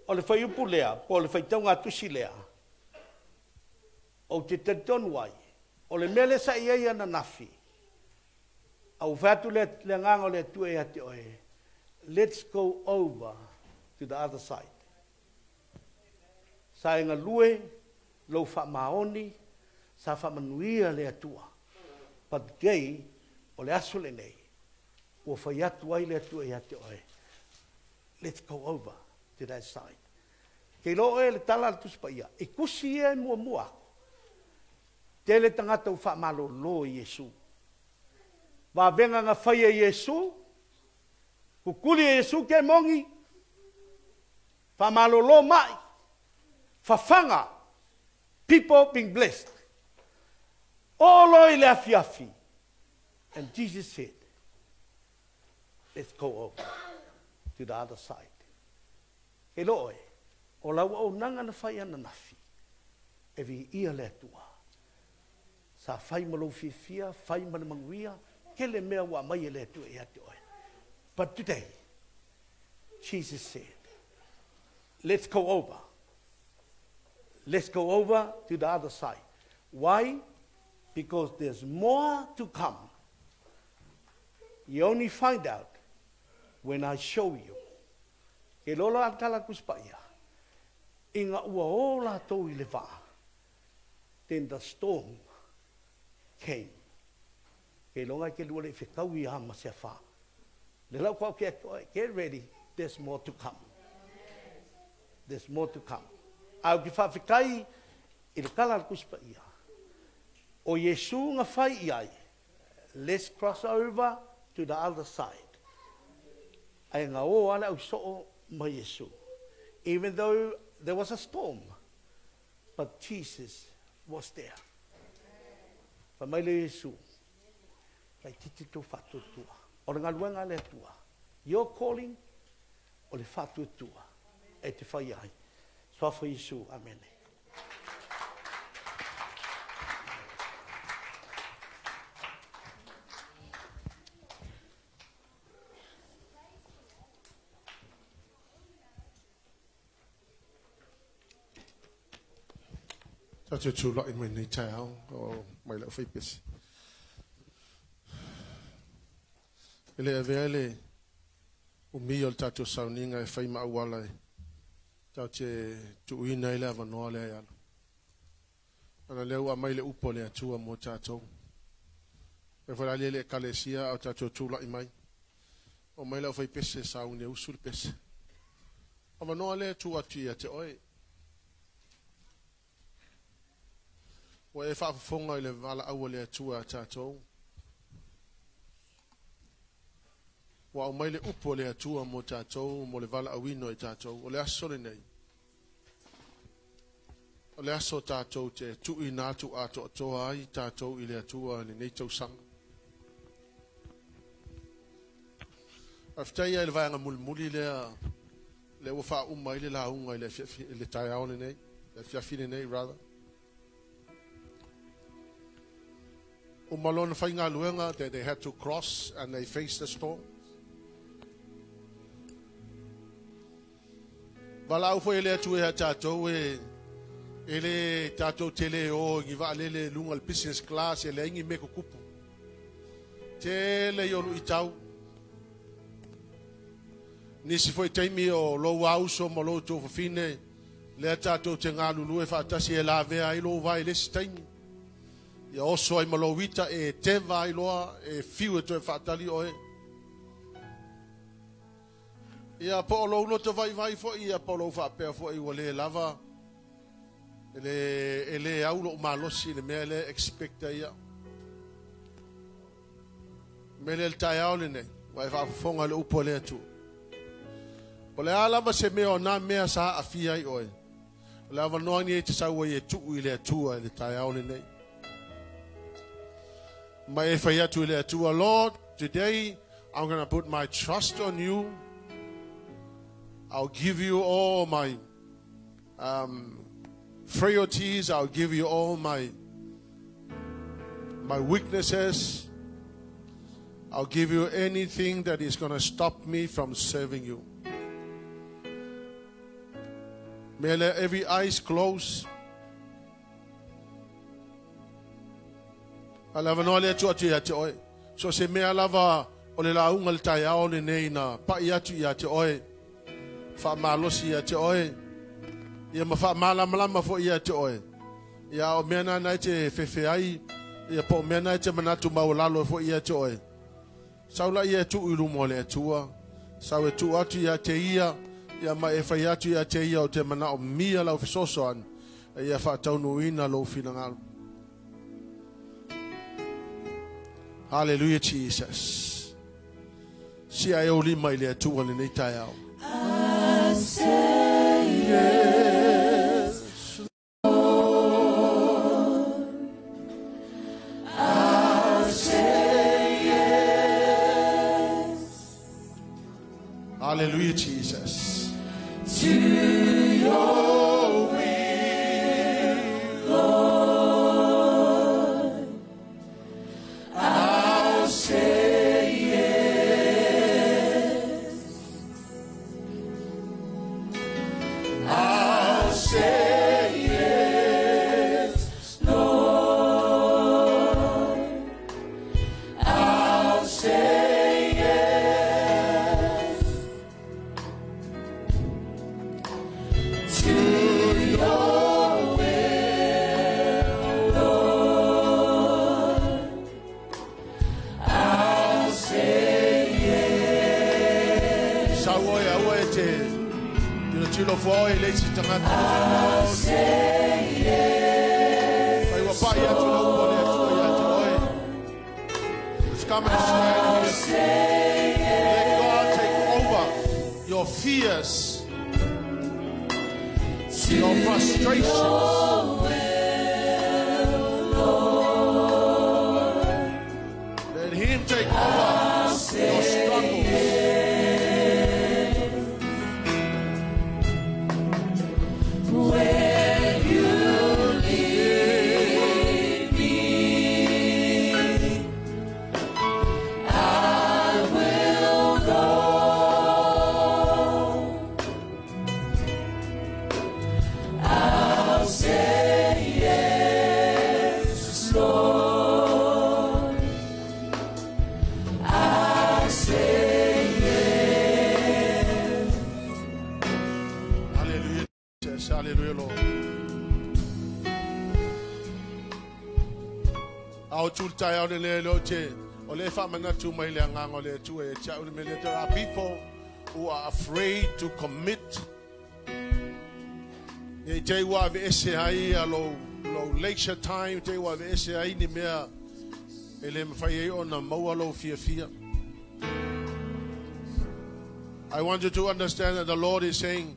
o le fuaiupu lea, po o le faitauga tusi lea, ou te talitonu ai, o le mea lea sa i ai ananafi, a ua fai atu le, le Agaga o le Atua ia te oe, let's go over to the other side. Sa e galue lou faamaoni, sa faamanuia le Atua. But today, o le aso lenei, ua fai atu ai le Atua ia te oe, let's go over to that side. Kei iloa oe le tala a le Tusi Paia, i tusi ia e muamua atu, tele tagata ua faamalolo i Iesu. Vavega na faia e Iesu, kukuli e Iesu ke moni, faamalolo mai, fafaga, people being blessed. Oo loa i le afiafi, and Jesus said, let's go over to the other side. Kei iloa oe, o lau auaunaga na fai ananafi, e viia le Atua. Sa fai ma lou fiafia, fai ma le manuia, tele mea ua aumai e le Atua ia te oe. But today, Jesus said, let's go over. Let's go over to the other side. Why? Because there's more to come. You only find out when I show you. Ke lola a tala Tusi Paia, ina ua o latou i le vaa, then the storm came. Ke iloga e te lua le i fetau ia ma se afa. Le lau kau ke atoa, get ready, there's more to come. There's more to come. A o ki whaafetai i le tala a le Tusi Paia, o Iesu na whai i ai, let's cross over to the other side. Ae na o a le ausoo ma Iesu. Even though there was a storm, but Jesus was there. Fai mai le Iesu, laitiiti tou faatuatua. O le galuega a le Atua, Your calling o le faatuatua e te fai ai. Suafa Iesu. Amene. Tātou tūlai mai nei taeao o mai lau whaipesi. E le avea le umi o le tātou sauninga e whai maauala e tāu te tuuina i le avanoa lea e alu. Ana lea ua mai le upo le atua mo tātou. E whae le ekalesia au tātou tūlai mai. O mai lau whaipesi e sauni e usu le pese. Avanoa lea tu atu ia te oe. Ua e whaafafonga i le wala aua le atua a tātou. Ua au mai le upo le atua mo tātou, mo le wala awino i tātou. O le aso le nei. O le aso tātou te tui nātu a toa ai tātou i le atua le nei tausanga. Awhitaia i le vaenga mulimuli lea, le ua whauma i le launga i le taiao le nei, le fiafi le nei, rather. O malona whainga luenga, they had to cross and they faced the storm. Wala au fo ele atu e ha tātou e ele tātou tele o ngi wa lele lunga le business class ele ingi me kukupu. Tele i olu i tau. Nisi foi taimi o lou auso mo lou tō fafine lea tātou te ngā lulu e whaatasi e la vea i lou vai lesi taimi. Ia oso ai malo wita e tewa ai loa e fiu e toe whaatali oe. Ia po o lou loto vai vai fo ia po lou whaapea fo i wale lava. Ele ele au lo malosi le mea le expecta ia. Mele le taiao le nei, wai whaafonga le upo le atu. O le alava se mea o nā mea sa awhia i oe. O le awa ni e te saua i e tuu i le atua i le taiao le nei. Mai e whai atu i le atua, Lord, today I'm going to put my trust on you. I'll give you all my frailties. I'll give you all my weaknesses. I'll give you anything that is going to stop me from serving you. May let every eyes close. Alava no le atu atu ia te oe. So se mea lava o le launga le taiao le nei na pai atu ia te oe. Wha malosi ia te oe. Ia ma wha malamalama fo ia te oe. Ia o mea nā te whewhe ai. Ia po o mea nā te manatu maulalo fo ia te oe. Saula ia tu ilumo le atua. Sau e tu atu ia te ia. Ia ma e whai atu ia te ia o te mana o mia lau fesosoan. Ia whaataunuina lau finangalo. Hallelujah, Jesus. Si ai o lima i le atua le nei taiao. I say yes, Lord. I say yes. Hallelujah, Jesus. To your will, Lord. I'll say yes. I'll say yes, Lord. I'll say yes to your will, Lord. I'll say yes. Sau oe aua e te tino tilo fua oe le si tangata. I'll say yes. Pai ua pai atu la upo le atua ia te oe. Let's come and stand here. Say yes. Let God take over your fears, your frustrations. Let Him take over your struggles. Hallelujah, Lord. Ao tū tai au le le te o le wha mai le anganga le tu e te au le mele. There are people who are afraid to commit. E te ua ve ese ai a lo leisure time, te ua ve ese ai ni mea e le mwhai e ona maua lo fia fia. I want you to understand that the Lord is saying,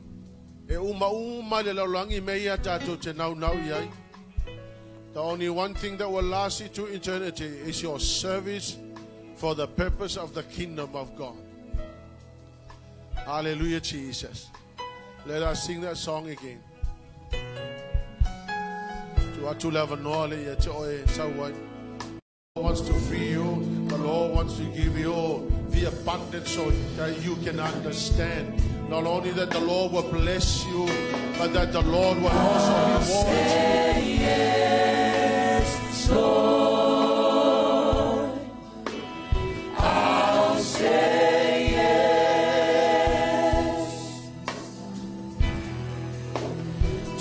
e uma uma le laulangi mea tātou te nau nau iai. The only one thing that will last you to eternity is your service for the purpose of the kingdom of God. Hallelujah, Jesus. Let us sing that song again. The Lord wants to free you. The Lord wants to give you the abundance so that you can understand. Not only that the Lord will bless you, but that the Lord will also reward you. Yes, Lord. I'll say yes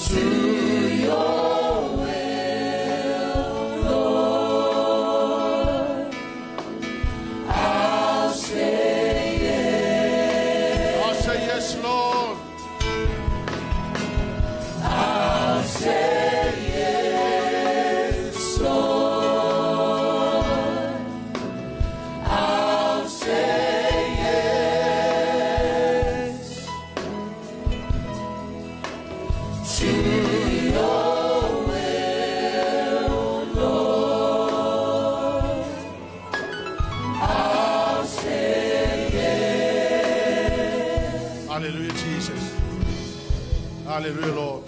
to your will, Lord. I'll say yes. I'll say yes, Lord. I'll say yes, Lord. I'll say yes to your will, Lord. I'll say yes. Hallelujah, Jesus. Hallelujah, Lord.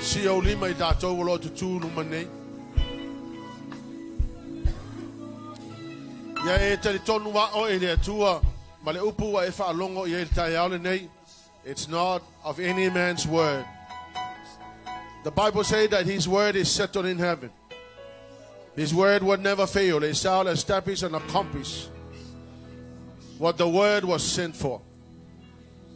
Si au lima i tātou o lo tutu luma nei. Ia e tali tonu wa o e le atua, ma le upu wa e whaalongo i e le tai aole nei. It's not of any man's word. The Bible says that his word is settled in heaven. His word will never fail. It shall establish and accomplish what the word was sent for.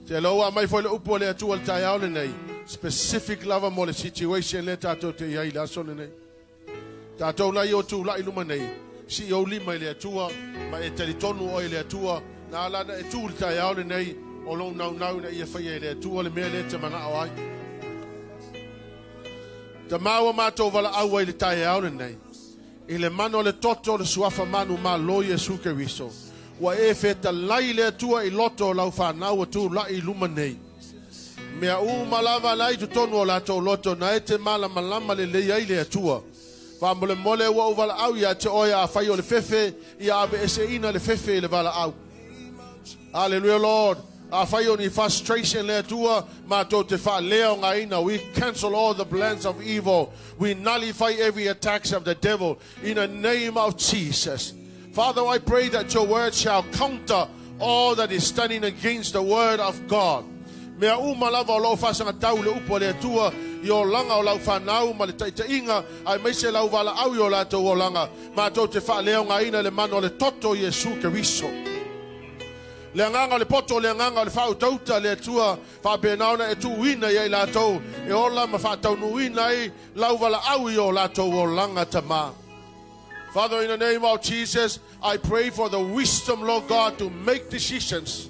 Te loa mai foi le upu le atua le tai aole nei. Specific lava mo le situation le tātou te iai la sone nei. Tātou lai o tū lai luma nei. Si o lima i le atua, ma e tali tonu o i le atua, nā lana e tū le tai aole nei, o lou nau nau na ia whaia i le atua le mea le te mana o ai. Te maua mātou wala aua i le tai aole nei. I le mano le toto le suafa manu ma lo Yesu Keriso. Ua e wheta lai le atua i loto o lau whanau atu lai luma nei. Mea uma lava lai tutonu o lātou loto na e te mala malama le lei ai le atua. Wha mole mole ua uwala au ia te oia a whai o le fefe, ia ave ese ina le fefe i le wala au. Hallelujah, Lord. A whai o ni frustration le atua, mātou te wha leo ngā ina. We cancel all the plans of evil. We nullify every attacks of the devil in the name of Jesus. Father, I pray that your word shall counter all that is standing against the word of God. Mea uma lava o lau whasanga tau le upo le atua i o langa o lau whanau ma le taitainga ai meise lau wala au i o lātou o langa. Mātou te wha leo ngā ina le mano le toto Yesu Keriso. Le anganga le poto, le anganga le whautauta le atua whapenaona e tuuina i ai lātou e ola ma whataunuina ai lau wala au i o lātou o langa tama. Father, in the name of Jesus, I pray for the wisdom, Lord God, to make decisions.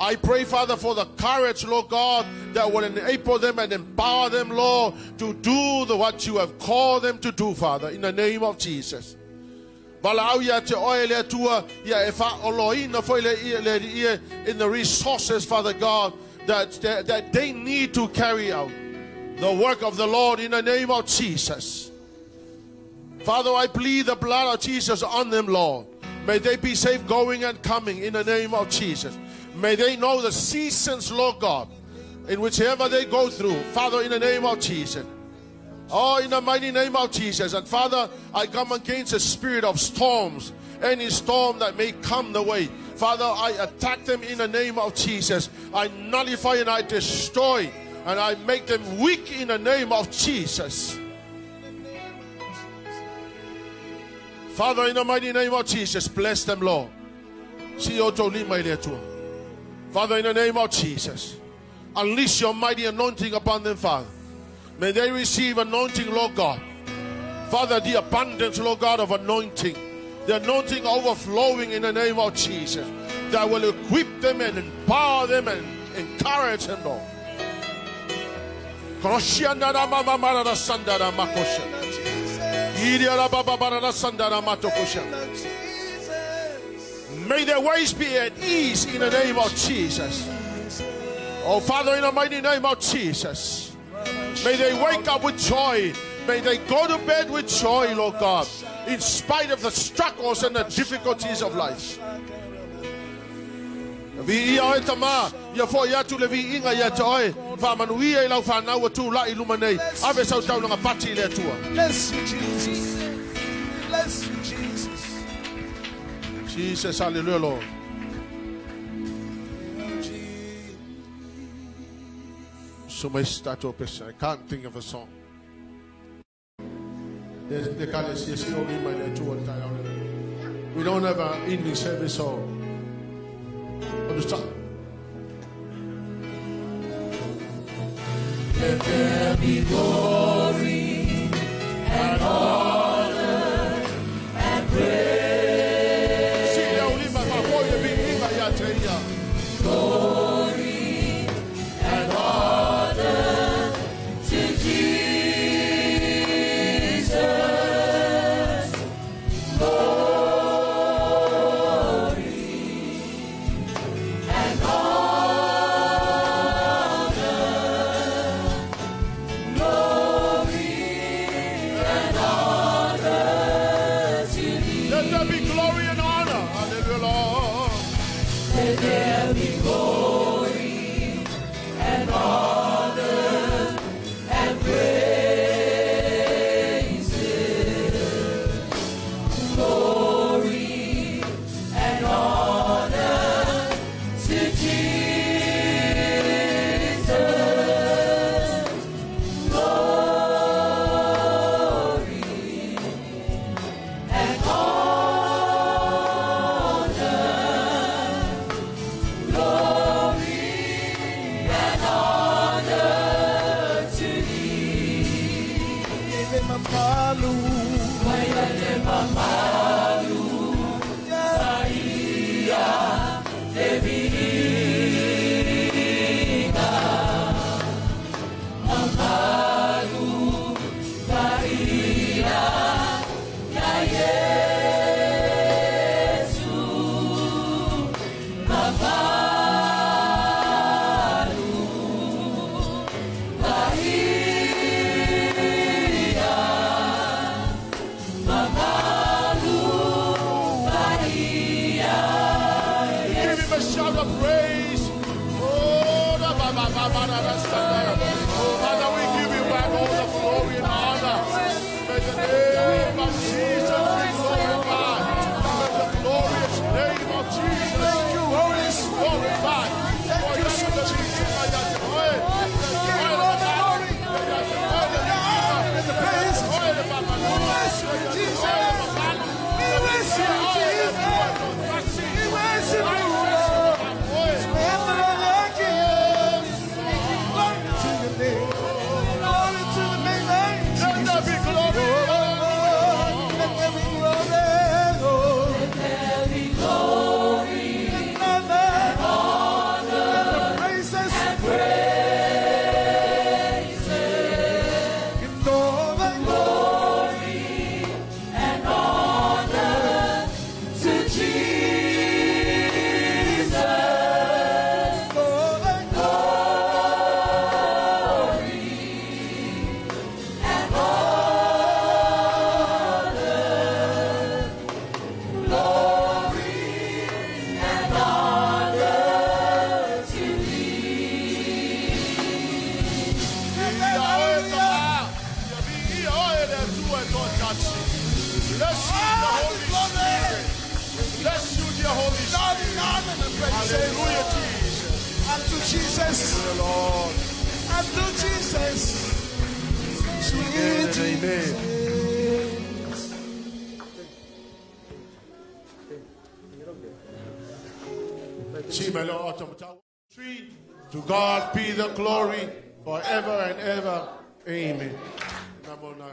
I pray, Father, for the courage, Lord God, that will enable them and empower them, Lord, to do what you have called them to do, Father, in the name of Jesus. In the resources, Father God, that they need to carry out the work of the Lord in the name of Jesus. Father, I plead the blood of Jesus on them, Lord. May they be safe going and coming in the name of Jesus. May they know the seasons, Lord God, in whichever they go through. Father, in the name of Jesus. Oh, in the mighty name of Jesus. And Father, I come against the spirit of storms, any storm that may come the way. Father, I attack them in the name of Jesus. I nullify and I destroy and I make them weak in the name of Jesus. Father, in the mighty name of Jesus, bless them, Lord. Father, in the name of Jesus, Unleash your mighty anointing upon them, Father. May they receive anointing, Lord God. Father, the abundance, Lord God, of anointing. The anointing overflowing in the name of Jesus. That will equip them and empower them and encourage them, Lord. May their ways be at ease in the name of Jesus. Oh, Father, in the mighty name of Jesus. May they wake up with joy. May they go to bed with joy, Lord God, in spite of the struggles and the difficulties of life. Vi ia oe tama, ia fo ia tu le vi inga ia te oe, wha manuia i lau whanau tu la i luma nei, ave sau taulanga pati i le atua. Bless you, Jesus. Bless you, Jesus. Jesus, hallelujah, Lord. So my statue, I can't think of a song. We don't have an evening service, so understand. Let there be glory and honor and praise. Glory and honor to Jesus. Glory and honor. Glory and honor to thee. Let there be glory and honor. Hallelujah, Lord. Let there be glory and honor and praises. Glory and honor to Jesus. Glory and honor. Glory and honor to thee. Waiale mamalu, Maria Devina. Mamalu, Maria, ya Yesu. Mamalu, Maria. Mamalu, Maria. Give him a shout of praise. Oh, da, ba, ba, ba, ba, da, da, sa, da. Oh, Father, we give you back all the glory and honor. May the name of Jesus be glorified. May the glorious name of Jesus Thank you, Holy Spirit. glorified. Thank you, sweet Jesus. Give you all the glory, the honor, and the praise. We worship you, Jesus. We worship you, Jesus. We worship you, Lord. Glory to your name. Glory to the name of Let there be Jesus. glory. Oh, let there be glory. Oh, Let there be glory and honor and the praises. and praises. And all the Glory and honor to Jesus. glory. Glory and honor. Glory and honor to thee. Bless you, the Holy Spirit. Bless you, dear Holy Glory, Spirit. honor, and praises. Hallelujah, Jesus. Unto Jesus. Lord. Unto Jesus. Sweet Amen. Jesus. Si me lo 3. To God be the glory forever and ever. Amen. Namo na.